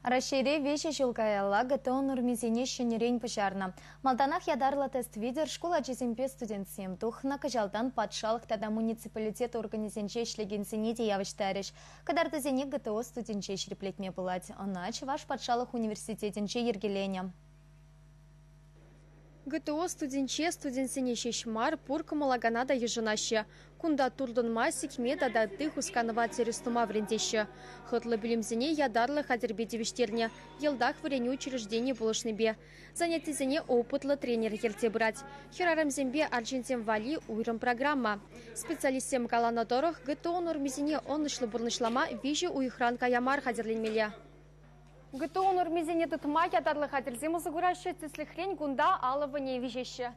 Раҫҫейре 3 ҫул каялла ГТО нормисене ҫӗнӗрен пуҫарнӑ. Малтанах ятарлӑ тест витӗр шкул ачисемпе студентсем тухнӑ, кӑҫалтан патшалӑх тата муниципалитет органӗсенче ӗҫлекенсене те явӑҫтарӗҫ. Кӑтартусене ГТО студинче ҫирӗплетме пулать. Ӑна Чӑваш патшалӑх университетӗнче йӗркеленӗ. ГТО студинче студентсене ҫеҫ мар, пур кӑмӑллакана та йышӑнаҫҫӗ. Кунта туртӑнма, сикме тата ытти хусканӑва тӗрӗс тума вӗрентеҫҫӗ. Хӑтлӑ пӳлӗмсене ятарлӑ хатӗрпе тивӗҫтернӗ. Йӑлтах вӗренӳ учрежденийӗ пулӑшнипе. Занятисене опытлӑ тренер ертсе пырать. Хӗрарӑмсемпе арҫынсем валли уйрӑм программа. Специалистсем каланӑ тӑрӑх, ГТО нормисене ӑнӑҫлӑ пурнӑҫлама 3 уйӑхран кая мар хатӗрленмелле. ГТО нормисене тытма ятарлӑ хатӗрсем усӑ кураҫҫӗ. Тӗслӗхрен, кунта алӑ вӑйне виҫеҫҫӗ.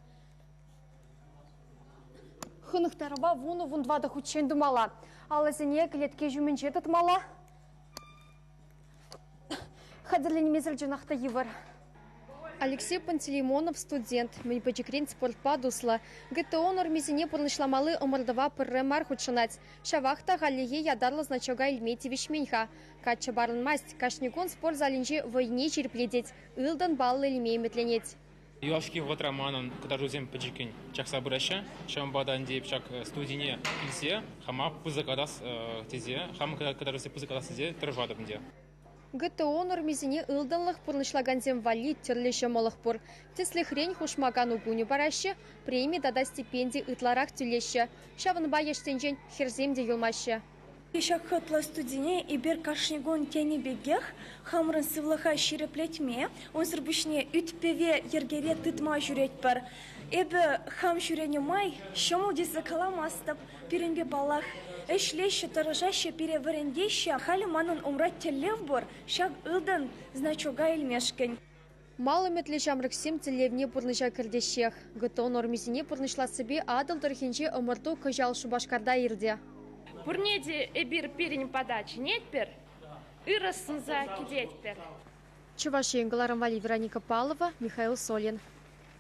Хӑнӑхтарӑва 10-14 хутчен тумалла. Алӑсене кӗлетке ҫумӗнче тытмалла. Хатӗрленмесӗр чӑнах та йывӑр. Алексей Пантелеймонов студент, мӗн пӗчӗкрен спортпа туслӑ. ГТО нормисене пурнӑҫламалли ӑмӑртӑва пӗрре мар хутшӑнать. Ҫавах та хальлӗхе ятарлӑ значока илме тивӗҫмен-ха. Каччӑ парӑнмасть, кашни кун спорт залӗнче вӑйне ҫирӗплетет, ылтӑн паллӑ илме ӗмӗтленет. Юлашки вӑхӑтра манӑн кӑтартусем пӗчӗккӗн чакса пыраҫҫӗ. Ҫавӑнпа та ӗнтӗ эп ҫак студине илсе хама пысӑклатас тесе, хам кӑтартусем пысӑклатас тесе тӑрӑшатӑп ӗнтӗ. ГТО нормисене ылтӑнлӑх пурнӑҫлакансем валли тӗрлӗ ҫӑмӑллӑх пур. Тӗслӗхрен, хушма кану кунӗ параҫҫӗ, преми тата стипенди ытларах тӳлеҫҫӗ. Ҫавӑнпа яшсенчен хӗрсем те юлмаҫҫӗ. Ҫак хӑтлӑ студине эпир кашни кун тенӗ пекех хамӑрӑн сывлӑха ҫирӗплетме, унсӑр пуҫне ӳт-пӗве йӗркере тытма ҫӳретпӗр. Эпӗ хам ҫӳренӗ май ҫӑмӑл тесе каламастӑп. Пирӗнпе, паллах, ӗҫлеҫҫӗ, тӑрӑшаҫҫӗ, пире вӗрентеҫҫӗ. Халӗ манӑн умра тӗллев пур, ҫак ылтӑн значока илмешкӗн. Мал ӗмӗтлӗ ҫамрӑксем тӗллевне пурнӑҫа кӗртеҫҫех. ГТО нормисене пурнӑҫлассипе Атӑл тӑрӑхӗнче ӑмӑрту кӑҫал Шупашкарта иртӗ. Пурне те эпир пирӗн пата чӗнетпӗр, ырӑ сунса кӗтетпӗр. Чӑваш Ен кӑларӑм валли Вероника Павлова, Михаил Солин.